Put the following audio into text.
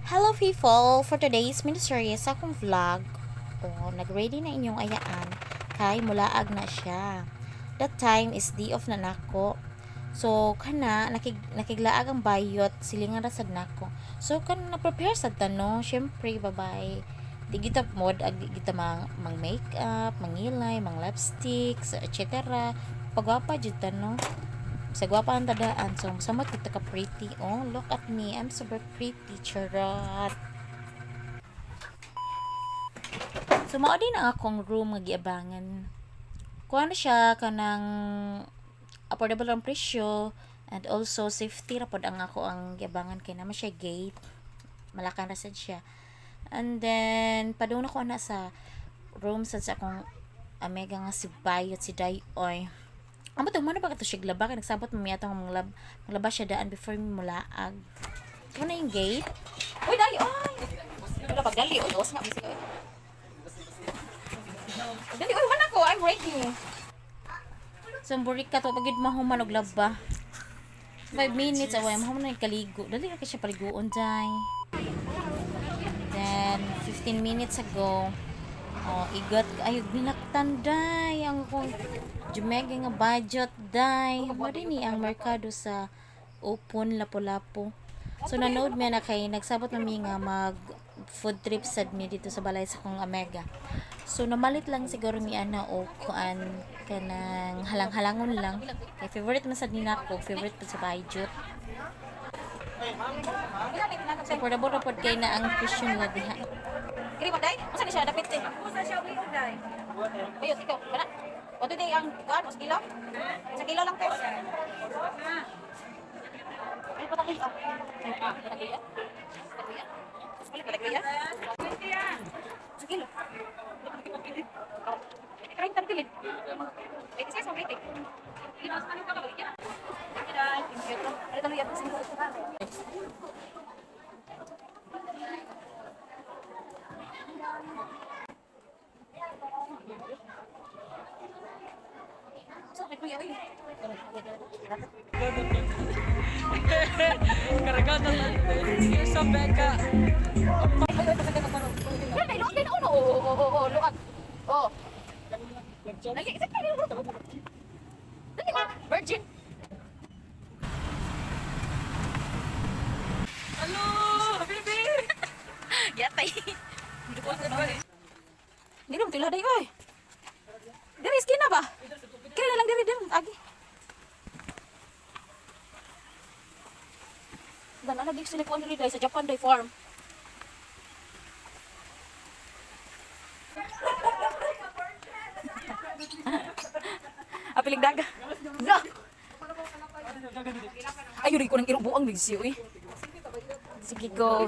Hello people! For today's miniseries sa akong vlog, oh, nag-ready na inyong ayaan kay mulaag na siya. That time is day off na nako. So kana nakiglaag ang bayot, silingan ra sad nako. So kana na prepare sad ta, no. Syempre babay. Di kita mod ag di kita mang makeup, mangilay, mang lipstick, etc. Pagwapa jud ta, no. Sa gwapa ang tadaan. So, samot kita ka pretty. Oh, look at me. I'm super pretty. Charot. So, mao din ang akong room nga giabangan. Kuha na siya kanang affordable ang presyo and also safety ra pod ang ako ang giabangan kay naman siya gate. Malakan ra sad siya. And then padung na ko na sa room sad sa akong amiga nga si Bayot, si Dayoy. Amo to man ba kato siya glaba kay nagsabot mo atong mga maglaba siya daan before mi mulaag. Mo na yung gate. Uy, dali, oy! Wala pagdali, oy, gawas nga, bisig, oy. Dali, oy, man ako, I'm ready. So burik ka to pagid mahuman og laba. 5 minutes away mahuman na yung kaligo. Dali ra kay siya paliguon day. Then 15 minutes ago, oh, igot ay binaktan day ang akong jumege nga budget day. Mo din ni ang merkado sa Opon, Lapu-Lapu. So nanood mi na kay nagsabot na mi nga mag food trip sad mi dito sa balay sa akong amega. So namalit lang siguro mi ana o kuan kanang halang-halangon lang. Kay favorite man sad ni nako, favorite pud sa budget. So affordable ra pod kay na ang presyo nila diha. Kiri mo, day? Unsa ni siya, dapit eh? Unsa siya, day? Ayos, ikaw, kana? O, today ang, kuan, sa kilo? Sa kilo lang, te. Ay, patagay, ah. Patagay, ah. Patagay, ah. Patagay, ah. Sa kilo. 30 ang kilid. 86 ang rating. Ano tuloy ako? Karagatan natin. Sa Becca. Ay, luag din uno. Oo, oo, oo, oo, luag. Oo. Dali, isa ka rin. Dali, oh, virgin. Hello, baby! Yatay. Dili mo tila day oy. Diri skin na ba? Kira na lang diri diri agi. Dan ana sila kuan diri day sa Japan day farm. Apilig daga. No. Ay, yun ko ng irubuang bigsiyo eh. Sige, go.